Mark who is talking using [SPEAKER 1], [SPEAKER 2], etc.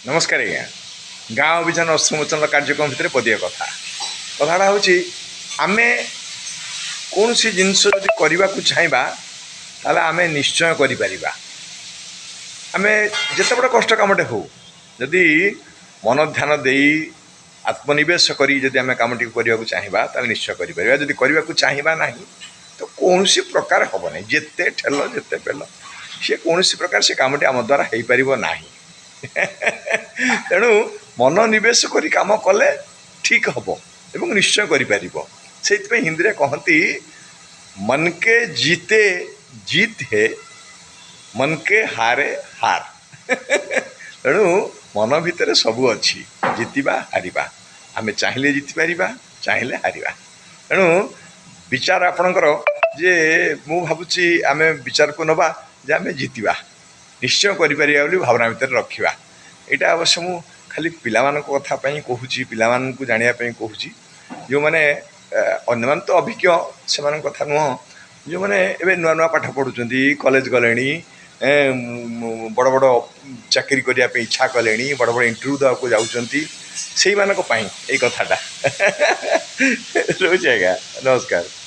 [SPEAKER 1] ନମସ୍କାର ଆଜ୍ଞା। ଗାଁ ଅଭିଯାନ ଅଶ୍ରୁମୋଚନ କାର୍ଯ୍ୟକ୍ରମ ଭିତରେ ପଦିଏ କଥା। କଥାଟା ହେଉଛି, ଆମେ କୌଣସି ଜିନିଷ ଯଦି କରିବାକୁ ଚାହିଁବା, ତାହେଲେ ଆମେ ନିଶ୍ଚୟ କରିପାରିବା। ଆମେ ଯେତେ ବଡ଼ କଷ୍ଟ କାମଟେ ହଉ, ଯଦି ମନ ଧ୍ୟାନ ଦେଇ ଆତ୍ମନିବେଶ କରି ଯଦି ଆମେ କାମଟିକୁ କରିବାକୁ ଚାହିଁବା, ତାହେଲେ ନିଶ୍ଚୟ କରିପାରିବା। ଯଦି କରିବାକୁ ଚାହିଁବା ନାହିଁ, ତ କୌଣସି ପ୍ରକାର ହେବ ନାହିଁ। ଯେତେ ଠେଲ, ଯେତେ ପେଲ, ସେ କୌଣସି ପ୍ରକାର ସେ କାମଟି ଆମ ଦ୍ୱାରା ହେଇପାରିବ ନାହିଁ। ତେଣୁ ମନୋନିବେଶ କରି କାମ କଲେ ଠିକ୍ ହେବ ଏବଂ ନିଶ୍ଚୟ କରିପାରିବ। ସେଇଥିପାଇଁ ହିନ୍ଦୀରେ କହନ୍ତି, "मन के जीते जीत है, मन के हारे हार।" ତେଣୁ ମନ ଭିତରେ ସବୁ ଅଛି, ଜିତିବା ହାରିବା। ଆମେ ଚାହିଁଲେ ଜିତିପାରିବା, ଚାହିଁଲେ ହାରିବା। ତେଣୁ ବିଚାର ଆପଣଙ୍କର ଯେ ମୁଁ ଭାବୁଛି ଆମେ ବିଚାରକୁ ନେବା ଯେ ଆମେ ଜିତିବା, ନିଶ୍ଚୟ କରିପାରିବା ବୋଲି ଭାବନା ଭିତରେ ରଖିବା। ଏଇଟା ଅବଶ୍ୟ ମୁଁ ଖାଲି ପିଲାମାନଙ୍କ କଥା ପାଇଁ କହୁଛି, ପିଲାମାନଙ୍କୁ ଜାଣିବା ପାଇଁ କହୁଛି। ଯେଉଁମାନେ ଅନ୍ୟମାନେ ତ ଅଭିଜ୍ଞ, ସେମାନଙ୍କ କଥା ନୁହଁ। ଯେଉଁମାନେ ଏବେ ନୂଆ ନୂଆ ପାଠ ପଢ଼ୁଛନ୍ତି, କଲେଜ ଗଲେଣି, ବଡ଼ ବଡ଼ ଚାକିରି କରିବା ପାଇଁ ଇଚ୍ଛା କଲେଣି, ବଡ଼ ବଡ଼ ଇଣ୍ଟରଭ୍ୟୁ ଦେବାକୁ ଯାଉଛନ୍ତି, ସେଇମାନଙ୍କ ପାଇଁ ଏଇ କଥାଟା ରହୁଛି ଆଜ୍ଞା। ନମସ୍କାର।